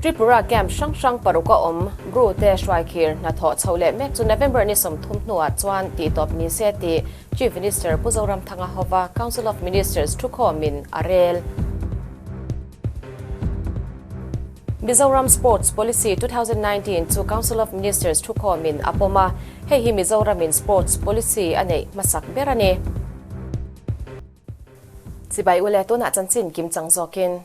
Tripura camp hrang hrang paruka awm Bru te hruaikhir hnathawh chho leh mek chu November ni 30 hnuah chuan tihtawp ni se tih Chief Minister Pu Zoramthanga hova Council of Ministers thukhawmin a rel. Mizoram Sports Policy 2019 chu Council of Ministers thukhawmin a pawm a, hei hi Mizoramin Sports Policy a neih hmasak ber a ni. Chibai ule tunah chanchin kim chang zawkin.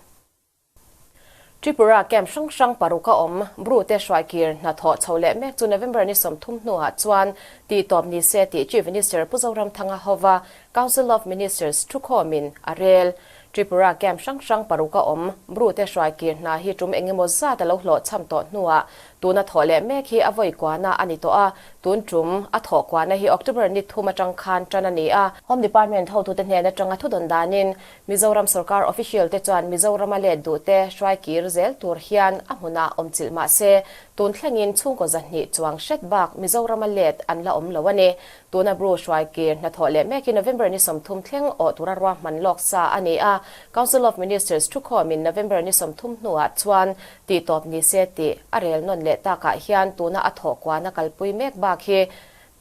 Tripura camp hrang hrang paruka awm Bru te hruaikir hnathawh chho leh mek chu November ni 30 hnuah chuan tihtawp ni se tih Chief Minister Pu Zoramthanga hova Council of Ministers thukhawmin a rel. Tripura camp hrang hrang paruka awm Bru te hruaikir hna hi tum engemaw zat a lo hlawh cham tawh hnuah tuna thawh leh mek hi a vawi kuana a ni tawh a, tun tum a thawh kuana hi October ni 3 atang khan tan a ni a. Home Department hotute hnen atanga thudawn danin Mizoram sorkar official te chuan Mizorama let duh te hruai kir zel tur hian a hmunah awm chilh mah se, tun thlengin chhungkaw 200 chuang hret bak Mizorama let an la awm lo a ni. Tuna Bru hruai kir hnathawh leh mek hi November ni 30 thleng awh tura ruahman lawk sa a ni a, Council of Ministers thukhawmin November ni 30 hnuah chuan tihtawp ni se tih a rel nawn leh takah hian tuna a thawh kuana kalpui mek bak hi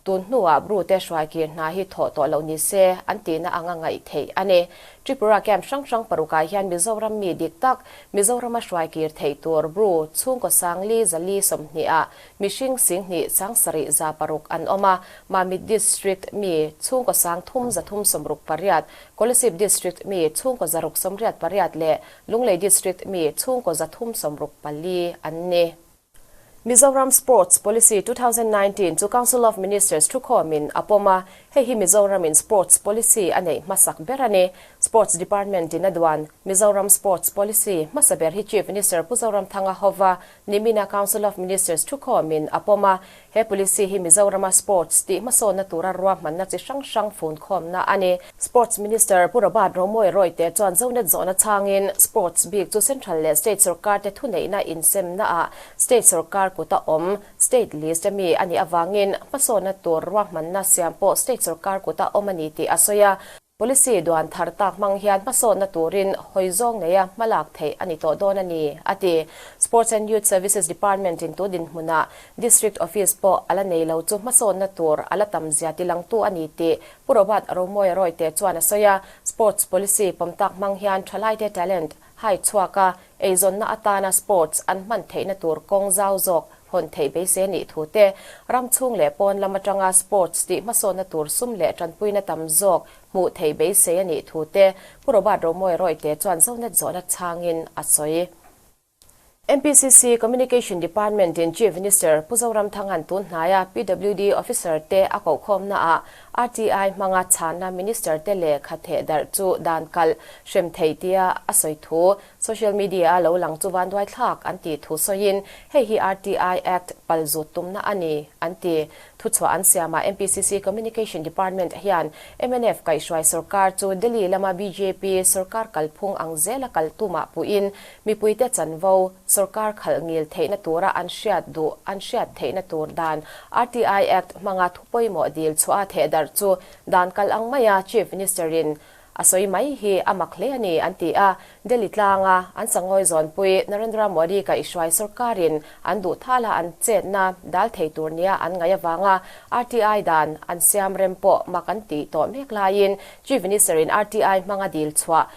tun hnuah Bru te hruai kir hna hi thawh tawh loh ni se an tihna anga ngaih theih a ni. Tripura camp hrang hrang parukah hian Mizoram mi dik tak Mizorama hruai kir theih tur Bru chhungkaw sangli zali 20 ah mihring 10,000 706 an awm a, Mamit District mi chhungkaw 3,368, Kolasib District mi chhungkaw 688 leh Lunglei District mi chhungkaw 364 an ni. Mizoram Sports Policy 2019 chu Council of Ministers thukhawmin a pawm a, hei hi Mizoramin Sports Policy a neih hmasak ber a ni. Sports Department in a duan Mizoram Sports Policy hmasa ber hi Chief Minister Pu Zoramthanga hova nimina Council of Ministers thukhawmin a pawm a, he policy hi Mizorama Sports tih hmasawnna tura ruahmanna chi hrang hrang fun khawmna a ni. Sports Minister Pu Robert Romawia Royte chuan Zonet zawhna changin Sports bik chu Central leh State sorkar te thuneihna insemna ah State sorkar kuta awm State list ami a nih awangin hmasawnna tur ruahmanna siam pawh State sorkar kuta awm a ni tih a sawi a. Policy duan thar tak hmang hian hmasawnna turin hawi zawng neia hmalak theih a ni tawh dawn a ni, a ti. Sports and Youth Services Department in tu dinhmunah District Office pawh a la nei lo chu hmasawnna tur a la tam zia tilangtu a ni tih Pu Robert Romawia Royte chuan a sawi a. Sports Policy pawm tak hmang hian thalaite talent hai chhuak a, eizawnna atana sports an hman theihna tur kawng zau zawk hawn theih beisei a nih thu te, ram chhung leh pawn lam atanga sports tih hmasawnna tur sum leh tanpuina tam zawk hmuh theih beisei a nih thu te, Pu Robert Romawia Royte chuan Zonet zawhna changin a sawi. MPCC Communication Department in Chief Minister Pu Zoramthanga'n tun hnaia PWD officer te a kohkhawmna ah RTI hmanga chhana Minister te leh khatheh darh chu dan kalh hrem theih tia a sawi thu social media a lo lang chu vanduai thlak an tih thu sawiin hei hi RTI Act pal zut tumna a ni an ti. Thuchhuah an siamah MPCC Communication Department hian MNF kaihhruai sorkar chu Delhi lama BJP sorkar kalphung ang zela kal tumah puhin mipuite chanvo sorkar khalh ngil theihna tura an hriat duh an hriat theihna tur dan RTI Act hmanga thu pawimawh dil chhuah a thehdarh chu dan kal ang maia Chief Minister in a sawi mai hi a mak hle a ni an ti a. Delhi tlanga an sangawi zawnpui Narendra Modi kaihhruai sorkarin an duh thala an chetna dal thei tur nia an ngaih avanga RTI dan an siam rem pawh mak an tih tawh mek laiin Chief Minister in RTI hmanga dil chhuah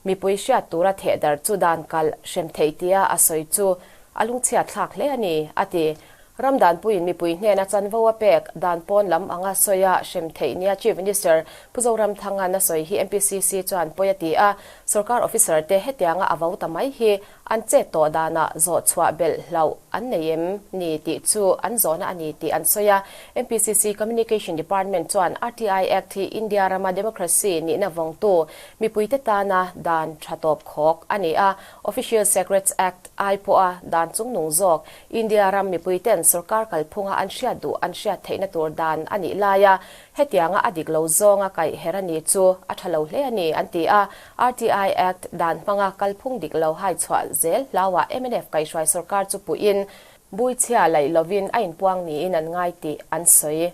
mipui hriat tura thehdarh chu dan kalh hrem theih tia a sawi chu a lungchhiat thlak hle a ni, a ti. Ram danpuiin mipui hnena chanvo a pek dan pawn lam anga sawi a hrem theih nia Chief Minister Pu Zoramthanga'n a sawi hi MPCC chuan pawi a ti a, sorkar officer te hetianga a vo ta mai hi an chet tawh danah zawh chhuah belh hlauh an nei em ni tih chu an zawhna a ni tih an sawi a. MPCC Communication Department chuan RTI Act hi India rama democracy nihna vawngtu mipuite tana dan tha tawp khawk a ni a, Official Secrets Act ai pawha dan chungnung zawk India ram mipuiten sorkar kalphunga an hriat duh an hriat theihna tur dan a nih laia hetianga a dik lo zawnga kaih her a ni chu a tha lo hle a ni an ti a. RTI Act dan hmanga kalphung dik lo hai chhuah zel hlauah MNF kaihhruai sorkar chu puhin bui chhia laih lovin a inpuang niin an ngai tih an sawi.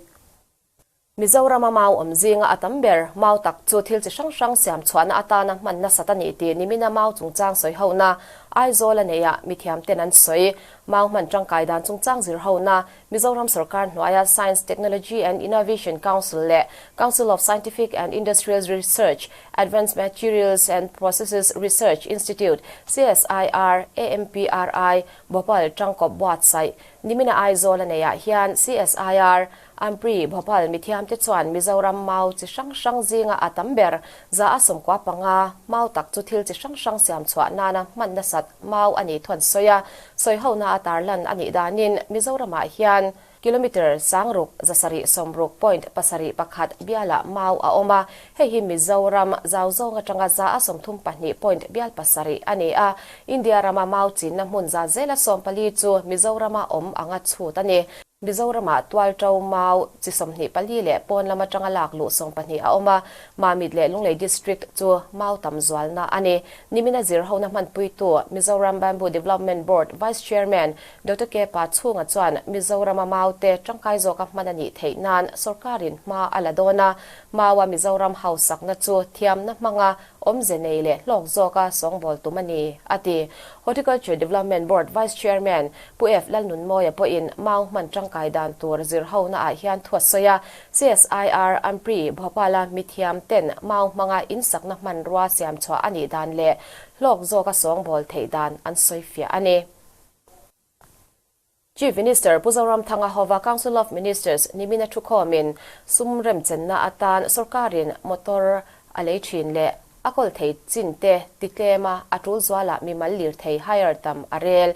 Mizorama mau awm zinga a tam ber mau tak chu thil chi hrang hrang siam chhuahna atana hman nasat a ni tih nimina mau chungchang sawi hona Aizawl a neihah mithiam ten an sawi. Mau hman tangkai dan chungchang zir hona Mizoram sorkar hnuaia Science, Technology and Innovation Council leh Council of Scientific and Industrial Research, Advanced Materials and Processes Research Institute, CSIR, AMPRI, Bhopal tangkawp buatsaih nimina Aizawl a neihah hian CSIR, Ampri, Bhopal mithiamte chuan Mizoram mau chi hrang hrang zinga a tam ber 195 mau tak chu thil chi hrang hrang siam chhuah nana hman nasat mau a nih thu an sawi a. Sawihona a tarlan a nih danin Mizoramah hian kilometre 60 760.71 bialah mau a awm a, hei hi Mizoram zau zawng atanga 132 point bial pasarih a ni a. India rama mau chinna hmun za zela 14 chu Mizorama awm anga chhut a ni. Mizoramah tualṭo mau chi 24 leh pawn lam aṭanga lak luh 12 a awm a, Mamit leh Lunglei District chu mau tam zualna a ni. Nimina zirhona hmanpuitu Mizoram Bamboo Development Board Vice Chairman Doctor K Pachhunga chuan Mizorama maute ṭangkai zawka hman a nih theih nan sorkarin hma a la dawn a, maua Mizoram hausakna chu thiamna hmanga awmze nei leh hlawk zawka sawngbawl tum a ni, a ti. Horticulture Development Board Vice Chairman Pu F Lalnunmawia pawhin mau hman tangkai dan tur zirhona ah hian thu a sawi a, CSIR Ampri Bhopal-a mithiam ten mau hmanga insakna hmanrua siam chhuah a nih dan leh hlawk zawka sawngbawl theih dan an sawi fiah a ni. Chief Minister Pu Zoramthanga hova Council of Ministers nimina thukhawmin sum remchenna atan sorkarin motor a lei thin leh a kawl thei chin te titlem a, a tul zualah mimal lirthei hire tam a rel.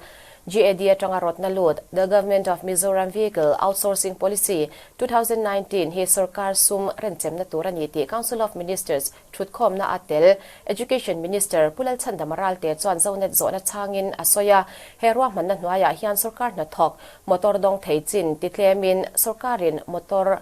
GAD atanga rawtna lut The Government of Mizoram Vehicle Outsourcing Policy, 2019 hi sorkar sum renchemna tur a ni tih Council of Ministers Thutkhawmna a tel. Education Minister Pu Lalchhandama Ralte chuan Zonet zawhna chhangin a sawi a, he ruahmanna hnuaiah hian sorkar hnathawk motor dawng thei chin ti tlemin sorkarin motor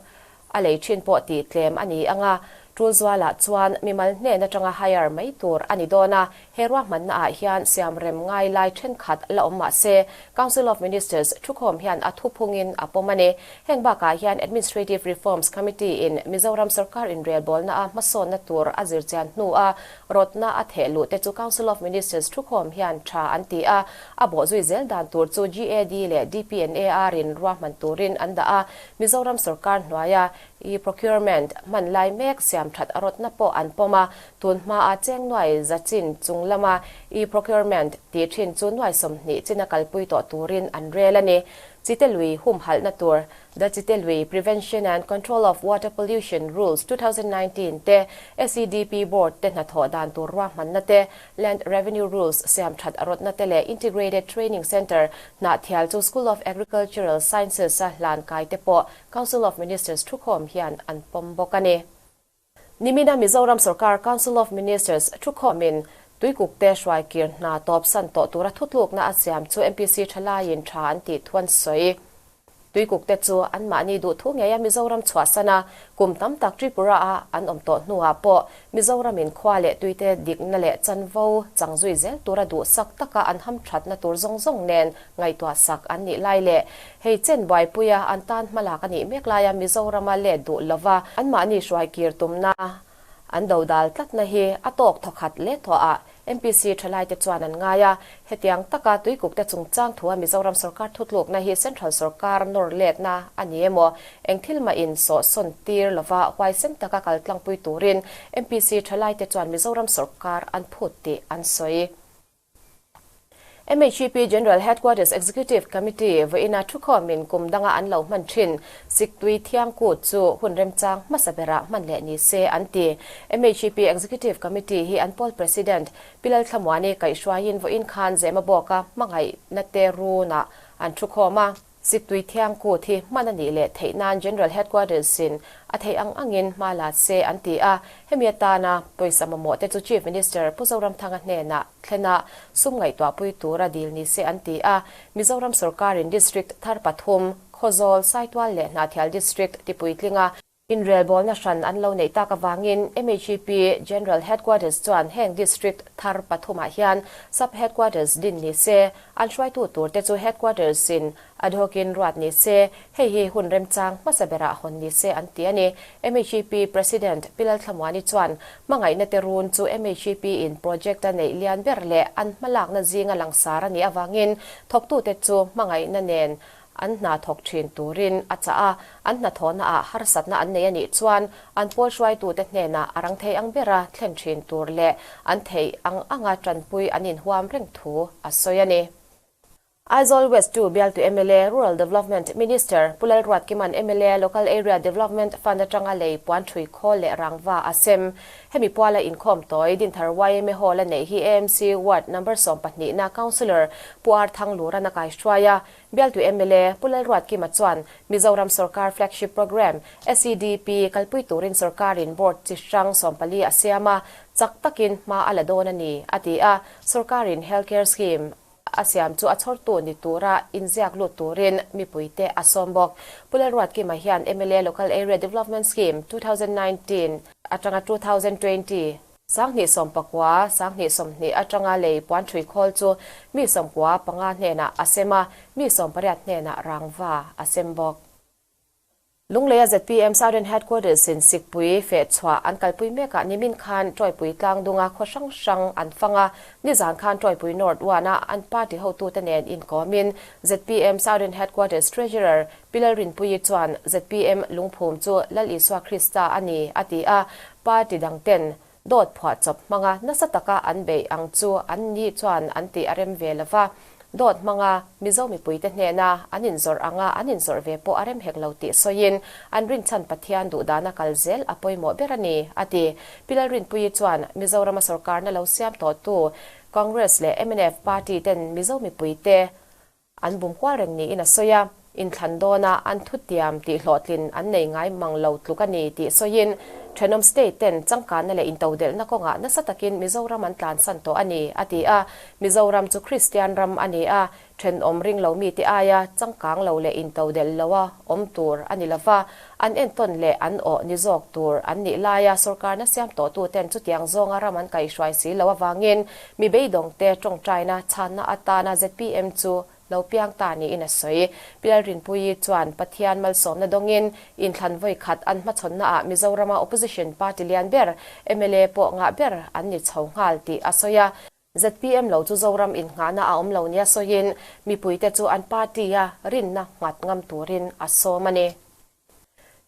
a lei thin pawh tih tlem a ni ang a, tul zualah chuan mimal hnen atanga hire mai tur a ni dawn a, he ruahmanna ah hian siamrem ngai lai thenkhat la awm mah se Council of Ministers thukhawm hian a thuphungin a pawm a ni. Heng bakah hian Administrative Reforms Committee in Mizoram sorkar inrelbawlna a hmasawnna tur a zirchian hnua rawtna a theh luh te chu Council of Ministers thukhawm hian tha an ti a, a bawhzui zel dan tur chu GAD leh DPNAR in ruahman turin an dah a, Mizoram sorkar hnuaia e-procurement hman lai mek siam that a rawtna pawh an pawm a, tun hmaa cheng nuai za chin chung lama e-procurement tih thin chu nuai 20 china kalpui tawh turin an rel a ni. Chite lui humhalhna tur The Chite Lui Prevention and Control of Water Pollution Rules, 2019 te, SEDP Board te hnathawh dan tur ruahmanna te, Land Revenue Rules siam that a rawtna te leh Integrated Training Centre hnahthial chu School of Agricultural Sciences a hlan kai te pawh Council of Ministers thukhawm hian an pawm bawk a ni. Nimina Mizoram sorkar Council of Ministers thukhawmin Tuikukte hruaikir hna tawpsan tawh tura thutlukna a siam chu MPC thalaiin tha an tih thu an sawi. Tuikukte chu anmahni duhthu ngeia Mizoram chhuahsan a, kum tam tak Tripura-a an awm tawh hnuah pawh Mizoramin khua leh tuite dikna leh chanvo chang zui zel tura duhsak taka an hamthatna tur zawng zawng nen ngaihtuahsak an nih lai leh hei chen buaipuia an tan hmalak a nih mek laia Mizorama let duh lova anmahni hruaikir tumna an dodal tlatna hi a tawk thawkhat leh thawhah MPC thalaite chuan an ngai a. Hetiang taka tuikukte chungchang thua Mizoram sorkar thutlukna hi Central sorkar nawr letna a ni emaw eng thil mahin sawhsawn tir lova huaisen taka kal tlangpui turin MPC thalaite chuan Mizoram sorkar an phut tih an sawi. MHEP General Headquarters Executive Committee vawiina thukhawmin kum danga an lo hman thin Siktui Thiangkut chu hun remchang hmasa berah hman leh ni se an ti. MHEP Executive Committee hi an pawl President Pi Lalthlamuani kaihhruaiin vawiin khan Zemabawka hmangaihna te runah an thukhawm a. Siktui Thiangkut hi hman a nih leh theih nan General Headquarters in a theih ang angin hma la se an ti a, hemi atana pawisa mamawh te chu Chief Minister Pu Zoramthanga hnenah thlen a, sum ngaihtuahpui tura dil ni se an ti a, Mizoram sorkarin District thar pathum, Khawzawl, Saitual leh Hnahthial District tipuitlinga. Inrelbawlna hran an lo neih tak avangin MHEP General Headquarters chuan heng District thar pathumah hian Sub Headquarters din ni se, an hruaitu turte chu Headquarters in ad hoc-in ruat ni se, hei hi hun remchang hmasa berah hawn ni se an ti a ni. MHEP President Pi Lalthlamuani chuan hmangaihna te run chu MHEP in project a neih lian ber leh an hmalakna zinga langsar a nih avangin thawktute chu hmangaihna nen an hna thawk thin turin a chah a, an hnathawhna ah harsatna an nei a nih chuan an pawl hruaitute hnenah a rang thei ang bera thlen thin tur leh an theih ang anga tanpui an inhuam reng thu a sawi a ni. Aizawl West 2 bialtu mla Rural Development Minister Pu Lalruatkima'n mla Local Area Development Fund atanga lei puan ṭhui khawl leh rangva a sem. Hemi puala inkhawm tawi Dinthar yma Hall a neih hi AMC Ward Number 12 na Councillor Pu Ar Thanglura'n a kaihruai a. Bialtu mla Pu Lalruatkima chuan Mizoram sorkar flagship programme SEDP kalpui turin sorkarin board chi hrang 14 a siam a, chak takin hma a la dawn a ni, a ti a. Sorkarin healthcare scheme a siam chu a chhawrtu ni tura inziak lut turin mipuite a sawm bawk. Pu Lalruatkima hian mla Local Area Development Scheme 2019 atanga 2020, 2019, 2020 atanga lei puan ṭhui khawl chu mi 95 hnenah a sem a, mi 80 hnenah rangva a sem bawk. Lungleia zpm Southern Headquarters in Sikpui feh chhuah an kalpui mekah nimin khan Tawipui tlangdunga khaw hrang hrang an fang a, nizan khan Tawipui North One-a an party hotute nen inkawmin zpm Southern Headquarters Treasurer Pi Lalrinpuii chuan zpm lungphum chu Lal Isua Krista a ni a ti a, party dangten dawt phuah chawp hmanga nasa taka an beih ang chu an ni chuan an tih a rem ve lova, dawt hmanga Mizo mipuite hnena an inzawrh anga an inzawrh ve pawh a rem hek lo tih sawiin an rinchhan Pathian duhdana kal zel a pawimawh ber a ni, a ti. Pi Lalrinpuii chuan Mizorama sorkarna lo siam tawhtu Congress leh mnf party ten Mizo mipuite An bum kual reng niin a sawi a, inthlan dawna an thutiam tih hlawhtlin an nei ngai mang lo tluk a ni tih sawiin, thenawm state ten changkanna leh intodelhna kawngah nasa takin Mizoram an tlansan tawh a ni, a ti a. Mizoram chu Kristian ram a ni a, thenawm ring lo mite aia changkang lo leh intodelh loa awm tur a ni lova, an entawn leh an awh ni zawk tur an nih laia sorkarna siam tawhtuten chutiang zawnga ram an kaihhruai si lo avangin mi beidawngte tawngtaina chhanna atana zpm chu lo piang ta niin a sawi. Pi Lalrinpuii chuan Pathian malsawmna dawngin inthlan vawi khat an hmachhawnnaah Mizorama opposition party lian ber mla pawh ngah ber an ni chho nghal tih a sawi a. Zpm lo chu Zoram innghahna a awm lo nia sawiin mipuite chu an party-a rinna nghat ngam turin a sawm a ni.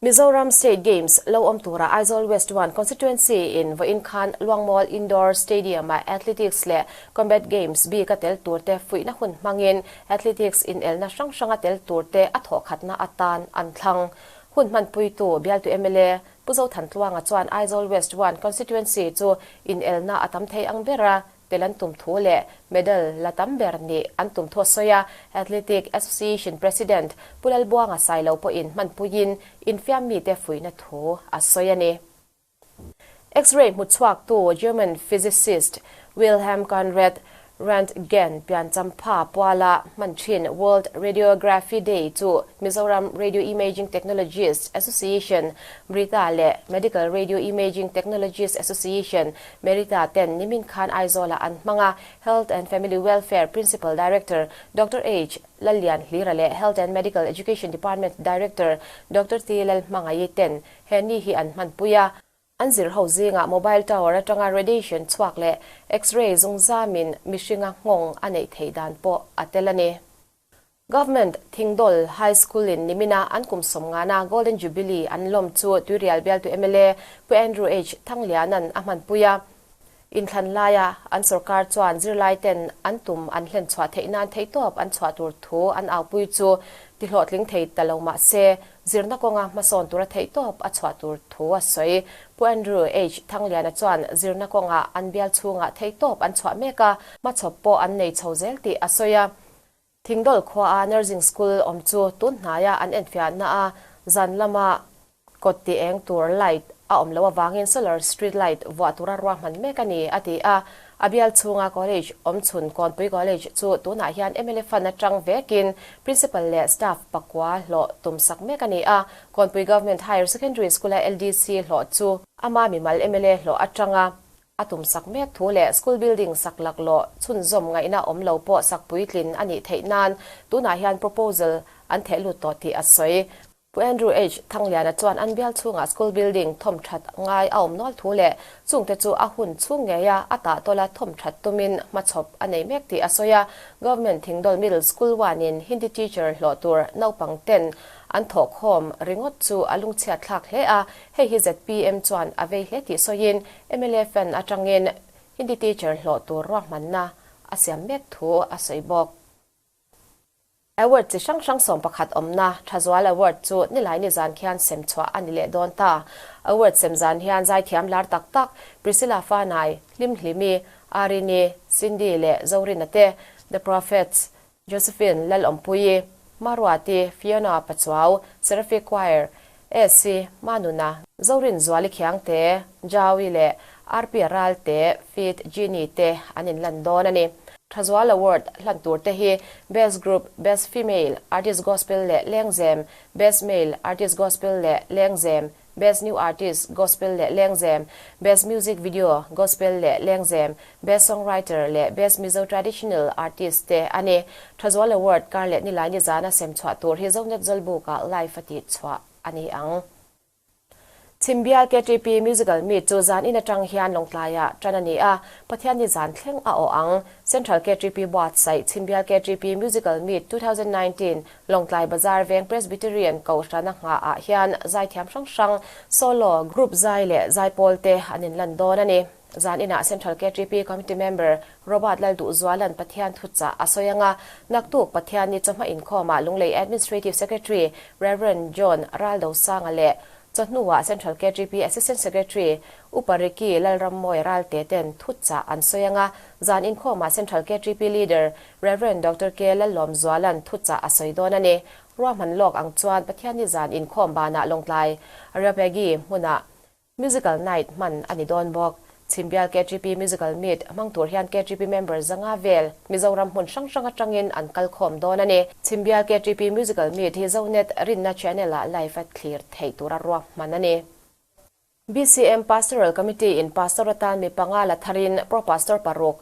Mizoram State Games lo awm tura Aizawl West 1 Constituency in vawiin khan Luangmual Indoor Stadium-ah Athletics leh Combat Games bika tel turte fuihna hun hmangin Athletics inelna hrang hranga tel turte a thawhkhatna atan an thlang. Hun hmanpuitu bialtu mla Pu Zothantluanga chuan Aizawl West 1 Constituency chu inelna a tam thei ang bera tel an tum thu leh medal la tam ber nih an tum thu a sawi a. Athletic Association President Pu Lalbuanga Sailo pawhin hmanpuiin infiam mite fuihna thu a sawi a ni. X-ray hmuchhuaktu German physicist Wilhelm Conrad Röntgen pianchampha puala hman thin World Radiography Day chu Mizoram Radio Imaging Technologists Association, MRITA, leh Medical Radio Imaging Technologists Association, MERITA, ten nimin khan Aizawlah an hmang a, Health and Family Welfare Principal Director Doctor H. Lallian Hlira leh Health and Medical Education Department Director Doctor T. Lalhmangaih ten he ni hi an hmanpui a. An zir ho zingah mobile tower atanga radiation chhuak leh X-ray zungzamin mihringa nghawng a neih theih dan pawh a tel a ni. Government Thingdawl High School in nimina an kum sawmngana Golden Jubilee an lawm chu Tuirial bialtu mla Pu Andrew H. Thangliana'n a hmanpui a. Inthlan laia an sorkar chuan zirlai ten an tum an hlen chhuah theih nan theihtawp an chhuah tur thu an aupui chu tihlawhtling thei ta lo mah se, zirna kawnga hmasawn tura theihtawp a chhuah tur thu a sawi. Pu Andrew H. Thangliana chuan zirna kawngah an bial chhungah theihtawp an chhuah mek a, hmachhawp pawh an nei chho zel tih a sawi a. Thingdawl khuaa nursing school awm chu tun hnaia an enfiahna a zan lama kawt ti eng tur light a awm loh avangin solar street light vuah tura ruahman mek a ni, a ti a. A bial chhunga college awmchhun Kawnpui College chu tunah hian mla fund atang vekin Principal leh staff pakua hlawh tum sak mek a ni a. Kawnpui Government Higher Secondary School-a LDC hlawh chu ama mimal mla hlawh atanga a tum sak mek thu leh school building sak laklawh chhunzawm ngaihna awm lo pawh sak puitlin a nih theih nan tunah hian proposal an theh lut tawh tih a sawi. Pu Andrew H. Thangliana chuan an bial chhungah school building thawm that ngai a awm nual thu leh chungte chu a hun chhung ngeia a tah tawla thawm that tumin hmachhawp a nei mek tih a sawi a. Government Thingdawl Middle School one-in Hindi teacher hlawh tur naupang ten an thawhkhawm ringawt chu a lungchhiat thlak hle a, hei hi zpm chuan a vei hle tih sawiin mla fan atangin Hindi teacher hlawh tur ruahmanna a siam mek thu a sawi bawk. Award chi hrang hrang 11 awmna Thazual Award chu nilai ni zan khian sem chhuah a ni leh dawn ta. Award sem zan hian zaithiam lar tak tak Priscilla Fanai, Hlimhlimi, Arini, Cindy leh Zorina te, The Prophets, Josephine Lalawmpuii, Maruati, Fiona Pachuau, Seraphi Choir, Esi, Manuna, Zorin Zuali Khiangte, Jaui leh Arpia Ralte, Feat Genie te an inlan dawn a ni. Thazual Award hlan tur te hi Best Group, Best Female Artist Gospel leh Lengzem, Best Male Artist Gospel leh Lengzem, Best New Artist Gospel leh Lengzem, Best Music Video Gospel leh Lengzem, Best Songwriter leh Best Mizo Traditional Artist te a ni. Thazual Award kar leh nilai ni zana sem chhuah tur hi Zonet Zawlbukah live a tih chhuah a ni ang. Chhimbial KTP Musical Meet chu zan in atang hian Lawngtlaiah tan a ni a, Pathianni zan thleng a awh ang. Central KTP buatsaih Chhimbial KTP Musical Meet 2019 Lawngtlai Bazar Veng Presbyterian Kohhrana nghahah hian zaithiam hrang hrang, solo, group zai leh zaipawl te an inlan dawn a ni. Zan inah Central KTP Committee Member Robert Lalduhzuala'n Pathian thuchah a sawi ang a, naktuk Pathianni chawhma inkhawmah Lunglei Administrative Secretary Rev. John Raldosanga leh chawhnuah Central KTP Assistant Secretary Upa Ricky Lalrammawia Ralte ten thuchah an sawi ang a, zan inkhawmah Central KTP Leader Rev. Doctor K Lallawmzuala'n thuchah a sawi dawn a ni. Ruahman lawk ang chuan Pathianni zan inkhawm banah Lawngtlai Areopagi hmunah Musical Night hman a ni dawn bawk. Chhimbial KTP Musical Meet hmang tur hian KTP member zanga vel Mizoram hmun hrang hrang atangin an kal khawm dawn a ni. Chhimbial KTP Musical Meet hi Zonet rinna channel-ah live a thlir theih tura ruahman a ni. BCM Pastoral Committee in Pastor atan mi panga la tharin Pro Pastor paruk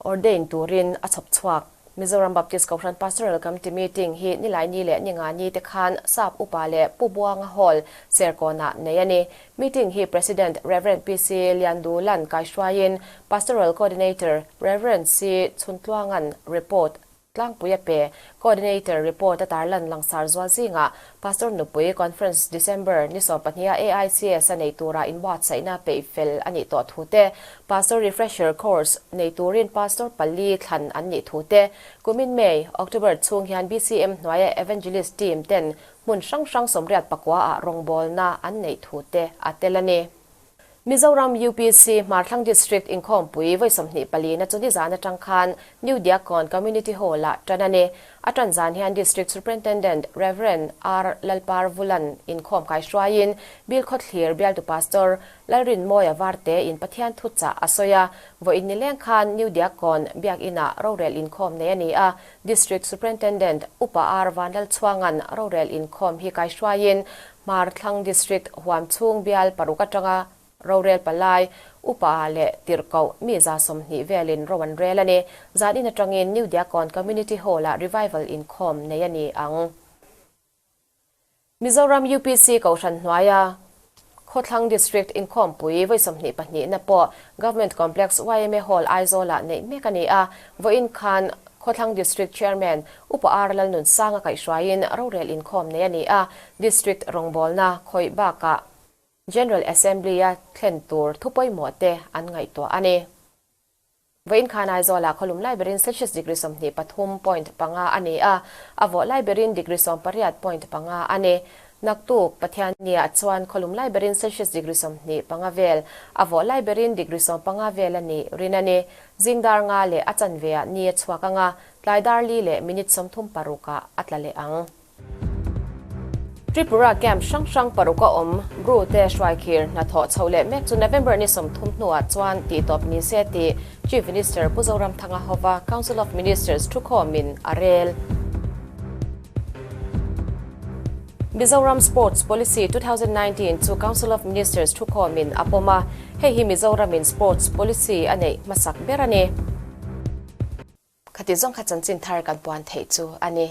Ordain turin a chhawp chhuak. Mizoram Baptist Kohhran Pastoral Committee meeting hi Nilaini leh Ningani te khan Sap Upa leh Pu Buanga Hall, Serkawnah nei a ni. Meeting hi President Rev. PC Liandulan kaihruaiin Pastoral Coordinator Rev. C Chhuntluangan report Tlangpui a pe. Coordinator report a tarlan langsar zual zingah Pastor nupui Conference December ni 12 a AICS a nei tura inbuatsaihna peih fel a nih tawh thu te, Pastor Refresher Course nei turin Pastor pali thlan an nih thu te, kumin May, October chhung hian BCM hnuaia Evangelist Team ten hmun hrang hrang 84 ah rawngbawlna an neih thu te a tel a ni. Mizoram UPC Hmarthlang District inkhawmpui vawi 24 na chu nizan atang khan New Diakkawn Community Hall-ah tan a ni. A tan zan hian District Superintendent Rev. R. Lalpar Vulan inkhawm kaihruaiin Bilkhawthlir bialtu Pastor Lalrinmawia Varte in Pathian thuchah a sawi a. Vawiin nileng khan New Diakkawn Biakinah rorel inkhawm nei a ni a. District Superintendent Upa R. Vanlalchhuanga'n rorel inkhawm hi kaihruaiin Hmarthlang District huamchhung bial paruk atanga rorel palai, upa leh tirhkoh mi 120 velin ro an rel a ni. Zan in atangin New Diakkawn Community Hall-ah Revival inkhawm nei a ni ang. Mizoram UPC Kohhran hnuaia Khawthlang District inkhawmpui vawi 22 na pawh Government Complex yma Hall Aizawlah neih mek a ni a. Vawiin khan Khawthlang District Chairman Upa R Lalnunsanga kaihhruaiin rorel inkhawm nei a ni a. District rawngbawlna khawih bakah General Assembly-a thlen tur thu pawimawh te an ngaihtuah a ni. Vawiin khan Aizawlah khawlum lai berin Celsius degree 23.5 a ni a, a vawh lai berin degree 18.5 a ni. Naktuk, Pathianniah chuan khawlum lai berin Celsius degree 25 vel, a vawh lai berin degree 15 vel a nih rin a ni. Zingdar nga leh a chanveah ni a chhuak anga, tlaidar li leh minute 36 ah a tla leh ang. Tripura camp hrang hrang paruka awm Bru te hruaikhir hnathawh chhoh leh mek chu November ni 30 hnuah chuan tihtawp ni se tih Chief Minister Pu Zoramthanga hova Council of Ministers thukhawmin a rel. Mizoram Sports Policy 2019 chu Council of Ministers thukhawmin a pawm a, hei hi Mizoramin Sports Policy a neih hmasak ber a ni. Khati zawng kha chanchin thar kan puan theih chu a ni.